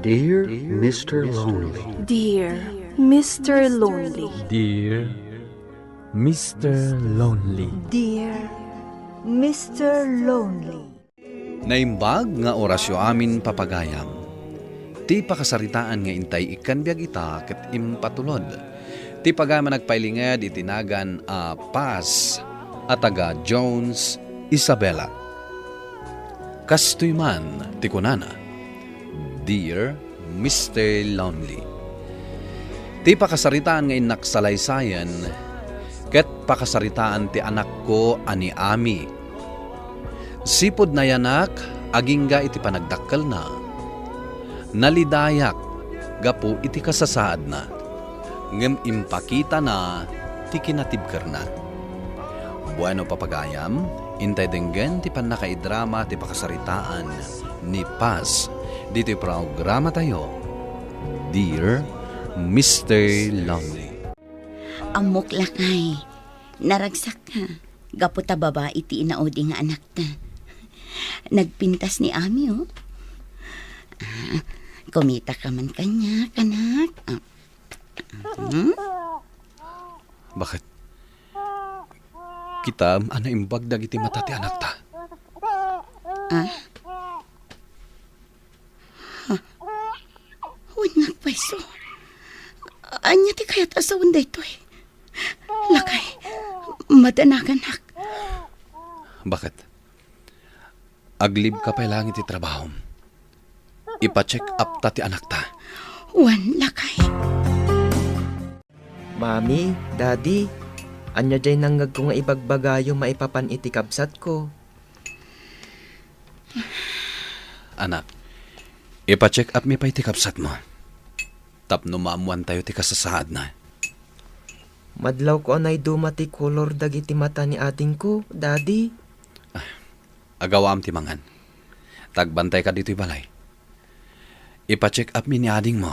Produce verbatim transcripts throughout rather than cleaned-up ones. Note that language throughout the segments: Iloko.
Dear Mister Lonely. Dear Mister Lonely. Dear Mister Lonely. Dear Mister Lonely. Naimbag nga orasyo amin, papagayam. Ti pakasaritaan nga intay ikkan biag ita ket impatulod. Ti pagayam a nagpailinged iti nagan a Paz a taga Jones, Isabela. Kastoy man ti kunana, Dear Mister Lonely. Ti pakasaritaan nga innak salaysayen, ket pakasaritaan ti anakko a ni Ami. Sipud nayanak agingga iti panagdakkelna, nalidayak gapu iti kasasaadna, ngem impakitana ti kinatibkerna. Bueno, papagayam, intay denggen ti pannakaidrama ti pakasaritaan ni Paz ditoy programatayo, Dear Mister Lonely. Ammok, lakay, naragsakka gapu ta babai ti inaudi nga anakta. Nagpintas ni Ami, oh. Ah, kumitaka man kaniak, anak. Ah, hmm? Bakit? Kitam a naimbag dagiti mata ti anakta. Ah? Ha? Wen, nagpayso. Ania ti kayat a sawen daytoy? Lakay, madanaganak. Bakit? Aglibka pay laeng iti trabahom. Ipa-check up ta ti anakta. Wen, lakay. Mami, Daddy, ania jay nangngegko nga ibagbagayo maipapan iti kabsatko? Anak, ipa-check up mi pay ti kabsatmo. Tapno maammoantayo ti kasasaadna. Madlawko a naiduma ti kolor dagiti mata ni adingko, Daddy. Ah, agawam ti mangan. Tagbantayka ditoy balay. Ipa-check up mi ni adingmo.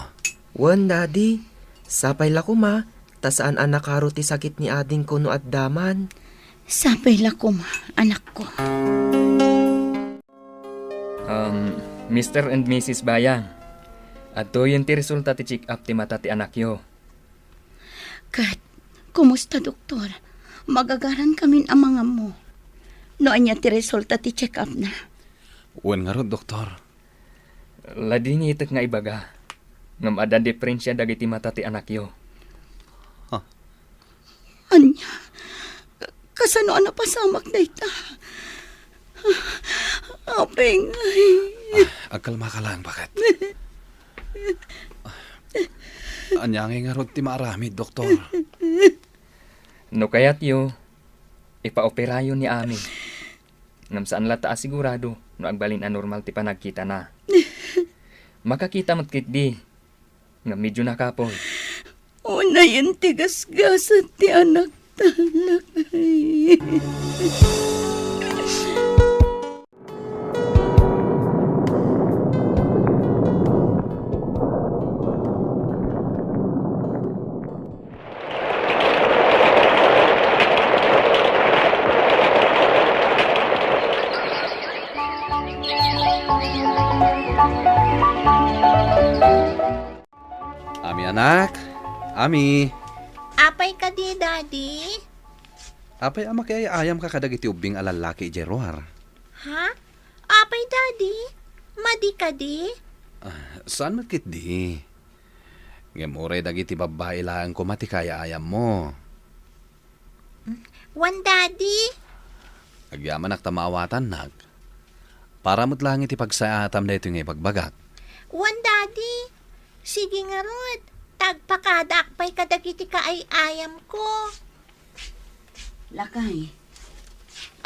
Wen, Daddy. Sapay la koma, ta saan a nakaro ti sakit ni adingko no adda man. Sapay la koma, anakko. Um, Mister and Missus Bayang, adtoyen ti resulta ti check-up ti mata ti anakyo. Ket, kumusta, doktor? Magagaran kamin a mangammo. No ania ti resulta ti check-up na? Wen ngarud, doktor. Ladingitek nga ibaga, ngem adda diferensia dagiti mata ti anakyo. Ha? Ania? Kasano a napasamak dayta? Aping, ay. Ah, agkalmaka laeng, bakit? Ania ngay ngarud ti maaramid, doktor? No kayatyo, ipaoperayo ni Ami. Ngem saan latta a sigurado no agbalin a normal ti panagkitana. Makakita met ketdi, ngem medyo nakapoy. Unayen ti gasgasat ti anakta, lakay. Ami, anak. Ami. Apay kadi, Daddy? Apay a makiay-ayamka kadagiti ubbing a lallaki idiay ruar? Ha? Apay, Daddy? Madi kadi? Ah, saan met ketdi. Ngem uray dagiti babbai laeng koma ti kaay-ayammo. Wen, Daddy. Agyamanak ta maawatannak. Para met laeng iti pagsayaatam daytoy nga ibagbagak. Wen, Daddy. Sige ngarud, ta agpakadaak pay kadagiti kaay-ayamko. Lakay,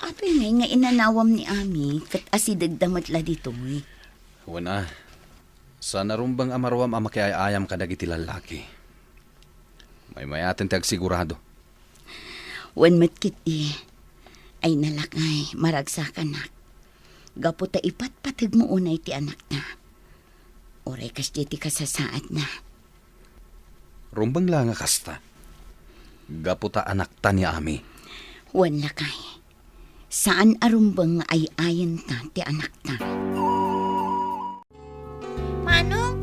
apay ngay nga inanawam ni Ami ket asidegda met la ditoy? Wen a, saan a rumbeng a maruam a makiay-ayam kadagiti lallaki. Maymayaten ti agsigurado. Wen met ketdi. Ay, lakay, maragsakanak. Gapu ta ipatpategmo unay ti anakta. Uray kasdiay ti kasasaadna. Rumbeng la nga kasta. Gapu ta anakta ni Ami. Wen, lakay. Saan a rumbeng nga ay-ayenta ti anakta. Manong,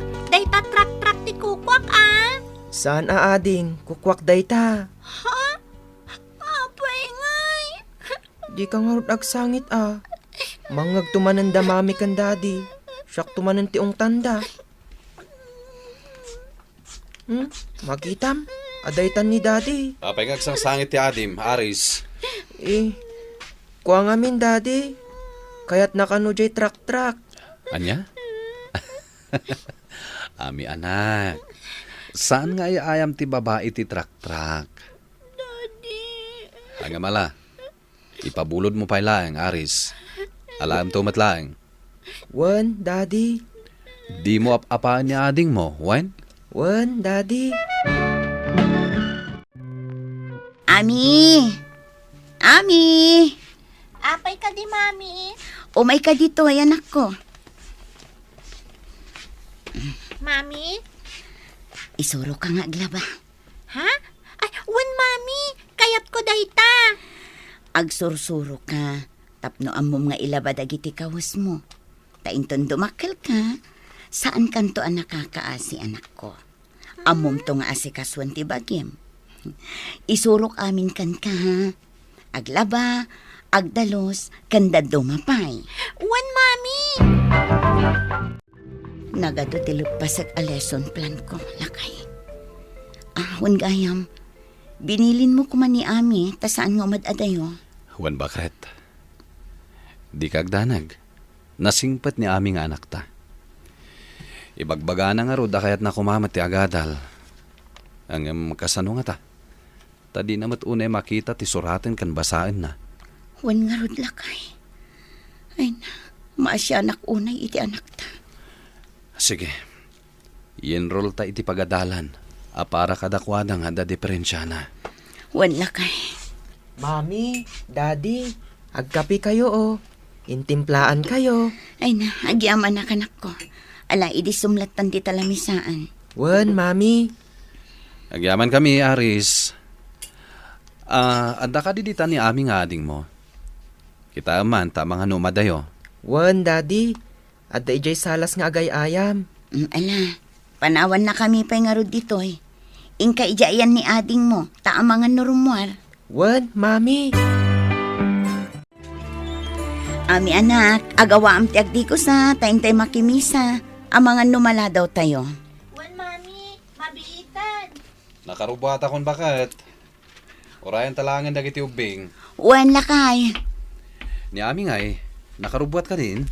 Saan a, ading, kukuak dayta. Ha? Apay ngay? Dika ngarud agsangit a. Mangngegto manen da mami ken daddy. Siakto manen ti ungtanda. Hmm? Makitam? Adaytan ni daddy. Apay nga agsangsangit ti adim, Aris? Eh, kua ngamin, daddy. Kayatna kano jay traktak. Ania? Ami anak, saan nga ay-ayam ti babai ti traktak? Daddy. Ay nga mala, ipabulodmo pay laeng, Aris. Alaemto met laeng. Wen, daddy. Dimo ap-apaen ni adingmo, wen? Wen, daddy. Ami! Ami! Apay kadi, Mami? Umayka ditoy, anakko. Mami? Isuroka nga aglaba. Ha? Ay, wen, Mami. Kayatko dayta. Agsursuroka tapno ammom nga ilaba dagiti kawesmo. Ta inton dumakkelka, saankanto a nakakaasi, anakko. Ammomto nga asikasuen ti bagim. Isurok amin kenka, ha? Aglaba, agdalus, ken dadduma pay. Wen, Mami! Nagadu ti leppasek a lesson plan ko, lakay. Ah, wen gayam, binilinmo koma ni Ami, ta saan nga umad-adayo. Wen, baket. Dika agdanag. Nasingpet ni Ami nga anakta. Ibagbagana ngarud a kayatna koma met ti agadal. Ngem kasano ngata? Ta dina met unay makita ti suraten ken basaenna. Wen ngarud, lakay. Ay na, maasianak unay iti anakta. Sige. I-enrollta iti pagadalan a para kadakuada nga adda diperensiana. Wen, lakay. Mami, Daddy, agkapekayo, o. Intimplaankayo. Ay na, agyamanak, anakko. Ala, idi sumlattan ti talamisaan. Wen, Mami. Agyamankami, Aris. Ah, adda kadi dita ni Ami nga adingmo? Kitaem man ta mangano umadayo. Wen, Daddy. Adda idiay salas nga agay-ayam. Mm, ala, panawannakami pay ngarud ditoy. Inka idiay ayan ni adingmo, ta amangan no rummuar. Wen, Mami. Ami anak, agawaam ti agdigusa, ta intay makimisa. Amangan no maladawtayo. Wen, Mami, mabiitan. Nakarubbuatakon, baket. Urayenta laengen dagiti ubbing. Wen, lakay. Ni Ami ngay, nakarubbuat kadin?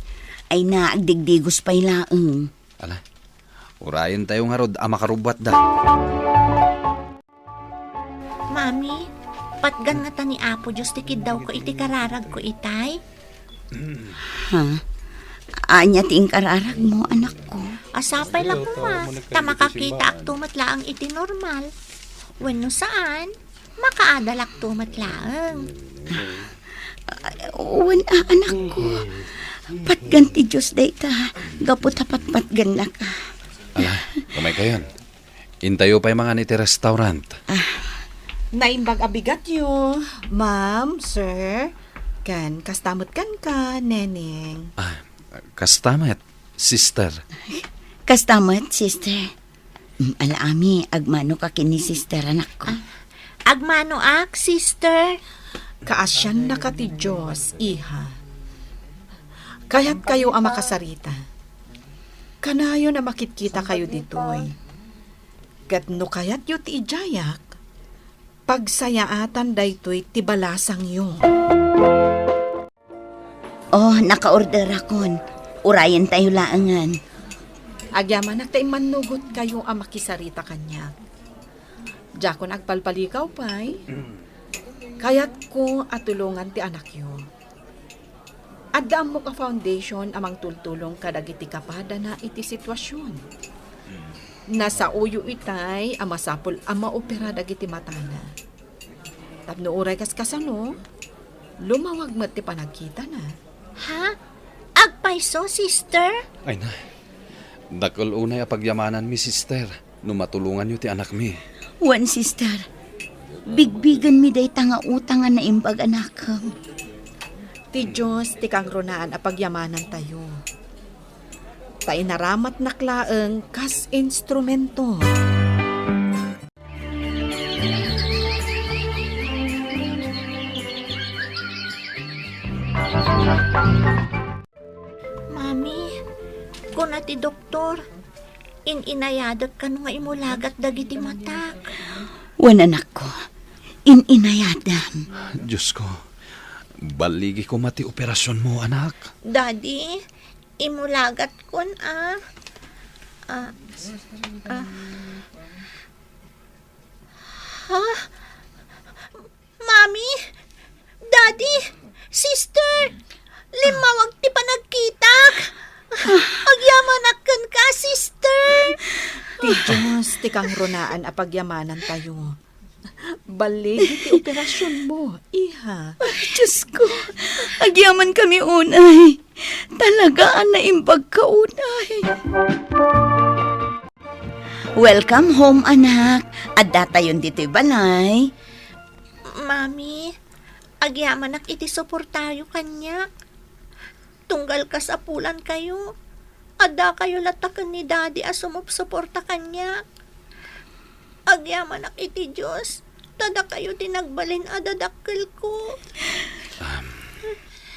Ay na, agdigdigos pay laeng. Ala, urayentayo ngarud a makarubbuatda. Mami, patgan ngata ni Apo Dios ti kiddawko iti kararagko itay? Ha? Ania ti inkararagmo, anakko? Asapay la koma, ta makakitaakto met laeng iti normal. Wenno saan, makaadalakto met laeng. Wen a, anakko. Patgan ti Dios dayta, gapu ta patpatgannaka. Ala, umaykayon. Intayo pay mangan iti restaurant. Ah. Naimbag a bigatyo, ma'am, sir, ken kasta met kenka, Neneng. Ah, kasta met, sister. Kasta met, sister. Mm, ala, Ami, agmanoka ken ni sister, anakko. Ah, agmanoak, sister. Kaasiannaka ti Dios, iha. Kayatkayo a makasarita. Kanayon a makitkitakayo ditoy. Ket no kayatyo ti idiayak, pagsayaatan daytoy ti balasangyo. Oh, nakaorderakon. Urayentayo laengen. Agyamanak ta immannugotkayo a makisarita kaniak. Diakon agpalpalikaw pay. Kayatko a tulongan ti anakyo. Adda ammok a foundation a mangtultulong kadagiti kapadana iti situasion. Nasaoyo itay a masapul a maopera dagiti matana. Tapno uray kaskasano, lumawag met ti panagkitana. Ha? Agpayso, sister? Ay na, dakkel unay a pagyamananmi, sister, no matulonganyo ti anakmi. Wen, sister, bigbigenmi dayta nga utang a naimbag a nakem. Ti Dios ti kangrunaan a pagyamanantayo. Ta inaramatnak laeng kas instrumento. Kuna ti doktor, in-inayadek kano nga imulagat dagiti matak. Wen, anakko, in-inayadam. Diosko, balligi koma ti operasionmo, anak. Daddy, imulagatkon a. Ah, ah. Ha? Mami? Daddy? Sister? Limmawag ti panagkitak! Agyamanak kenka, sister! Ti Dios ti kangrunaan a pagyamanantayo. Balligi ti operasionmo, iha. Ay, Diosko. Agyamankami unay. Talaga a naimbagka unay. Welcome home, anak. Addatayon ditoy balay. Mami, agyamanak iti suportayo kaniak. Tunggal kasapulankayo, addakayo latta ken ni Daddy a sumupsuporta kaniak. Agyamanak iti Dios, ta dakayo ti nagbalin a dadakkelko.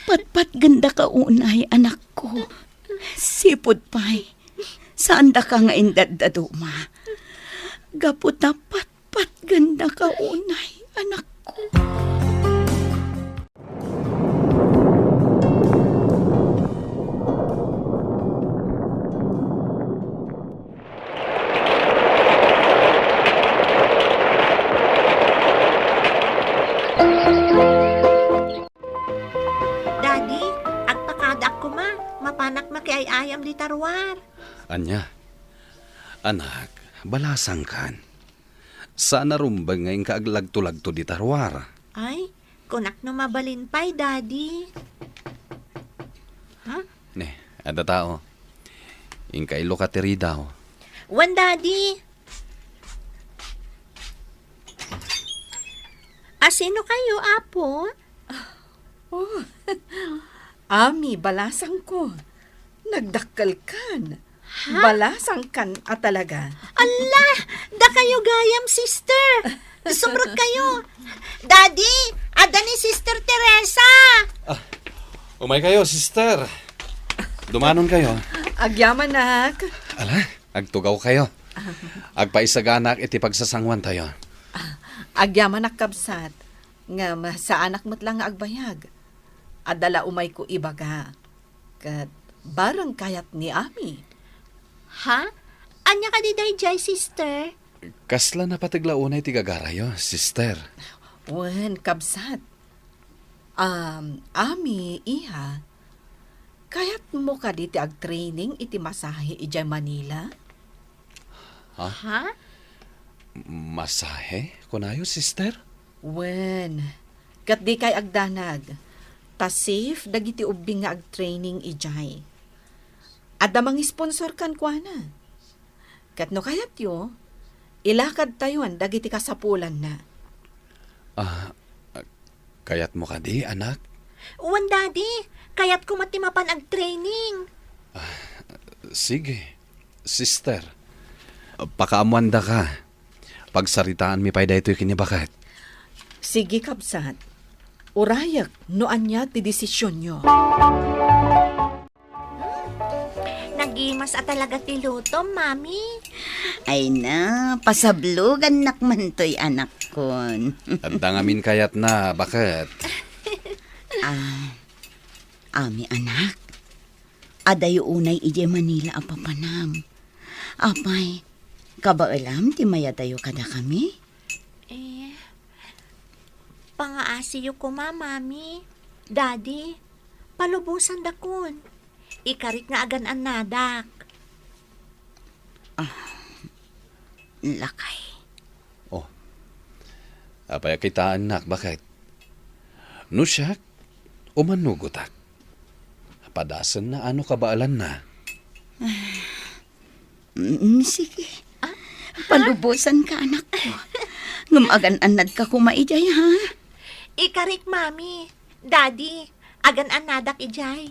Patpatgendaka unay, anakko. Sipud pay, saandaka nga indaddaduma. Gapu ta patpatgendaka unay, anakko. Daddy, agpakadaak koma, mapanak makiay-ayam dita ruar. Ania? Anak, balasangkan. Saan a rumbeng nga inka aglagto-lagto dita ruar. Ay, kunak no mabalin pay, Daddy. Ha? Ne, adda tao. Inka iluka ti ridaw. Wen, Daddy. Asino kayo, Apo? Oh, Ami, balasangko. Nagdakkelkan. Ha? Balasangkan a talaga. Alla! Dakayo gayam, sister! Sumrekkayo! Daddy, adda ni Sister Teresa! Ah, umaykayo, sister. Dumanonkayo. Agyamanak. Ala, agtugawkayo. Agpaisaganak iti pagsasanguantayo. Agyamanak, kabsat. Ngem saanak met la nga agbayag. Adda la umayko ibaga. Ket bareng kayat ni Ami. Ha? Ania kadi daydiay, sister? Kasla napateg la unay ti gagarayo, sister? Wen, kabsat. Um, Ami, iha, kayatmo kadi ti agtraining iti masahe idiay Manila? Ha? Ha? Masahe? Kunayo, sister? Wen, ket dikay agdanag, ta safe dagiti ubbing nga agtraining idiay. Adda mangisponsor kenkuana. Ket no kayatyo, ilakadtayon dagiti kasapulanna. Ah, kayatmo kadi, anak? Wen, Daddy. Kayatko met ti mapan agtraining. Ah, sige, sister. Pakaammoandaka. Pagsaritaanmi pay daytoy ken ni baket. Sige, kabsat. Urayek no ania ti desisionyo. Nagimas a talaga ti lutom, Mami. Ay na, pasablogannak mantoy, anakkon. Adda ngamin kayatna, baket. Ah, Ami, anak. Adayo unay idiay Manila a papanam. Apay, kabaelam ti mayadayo kadakami? Eh, pangaasiyo koma, Mami. Daddy, palubosandakon. Ikarik nga agan-annadak. Ah, lakay. Oh. Apay a kitaennak, baket? No siak, umanugotak. Padasenna a no kabaelanna. Mm, sige. Ah? Palubosanka, anakko. Ngem agan-annadka koma idiay, ha? Ikarik, Mami. Daddy, agan-annadak idiay.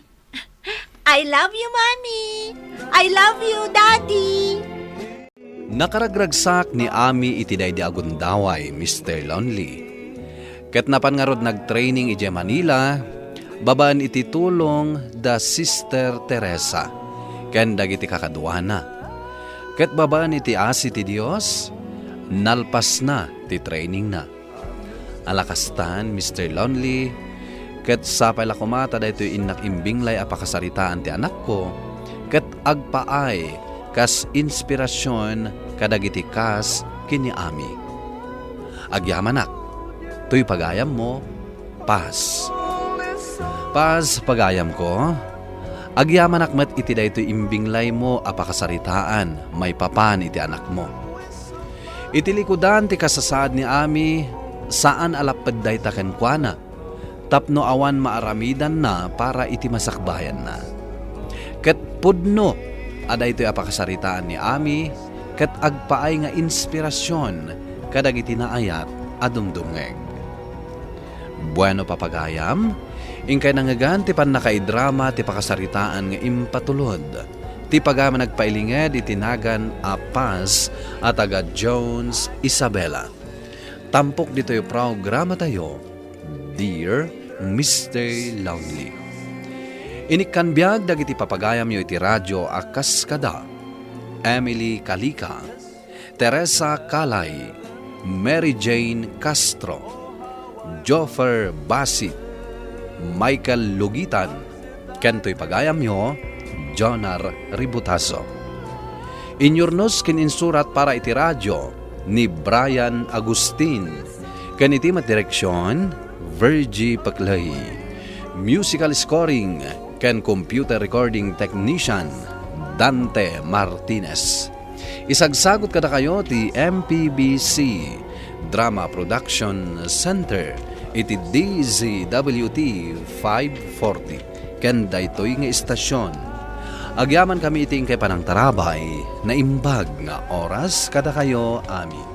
I love you, Mommy! I love you, Daddy! Nakaragragsak ni Ami iti daydi a gundaway, Mister Lonely. Ket napan ngarud nagtraining idiay Manila, babaen iti tulong da Sister Teresa. ken dagiti kakaduana. Ket babaen iti asi ti Dios, nalpasna ti trainingna. Ala kastan, Mister Lonely, ket sapay la koma ta daytoy innak imbinglay a pakasaritaan ti anakko, ket agpaay kas inspirasion kadagiti kas ken ni Ami. Agyamanak, toy pagayammo, Paz. Paz, pagayamko, agyamanak met iti daytoy imbinglaymo a pakasaritaan maipapan iti anakmo. Iti likudan ti kasasaad ni Ami, saan a lapped dayta kenkuana, tapno awan maaramidanna para iti masakbayanna. Ket pudno a daytoy a pakasaritaan ni Ami ket agpaay nga inspirasion kadagiti naayat a dumdumngeg. Bueno, papagayam, inkay nangngegan ti pannakaidrama ti pakasaritaan nga impatulod ti pagayam a nagpailinged iti nagan a Paz a taga Jones, Isabela. Tampok ditoy programatayo, Dear Mister Lonely. Inikkan biag dagiti papagayamyo iti radio a kas kada Emily Calica, Teresa Calay, Mary Jane Castro, Joffer Basit, Michael Lugitan, ken toy pagayamyo, Jonar Ributaso. Inyurnos ken insurat para iti radio ni Brian Agustin, ken iti met direksion, Virgie Peclay. Musical scoring ken computer recording technician, Dante Martinez. Isagsagut kadakayo ti M P B C Drama Production Center iti D Z W T five forty ken daytoy nga istasion. Agyamankami iti inkay panangtarabay, naimbag nga oras kadakayo amin.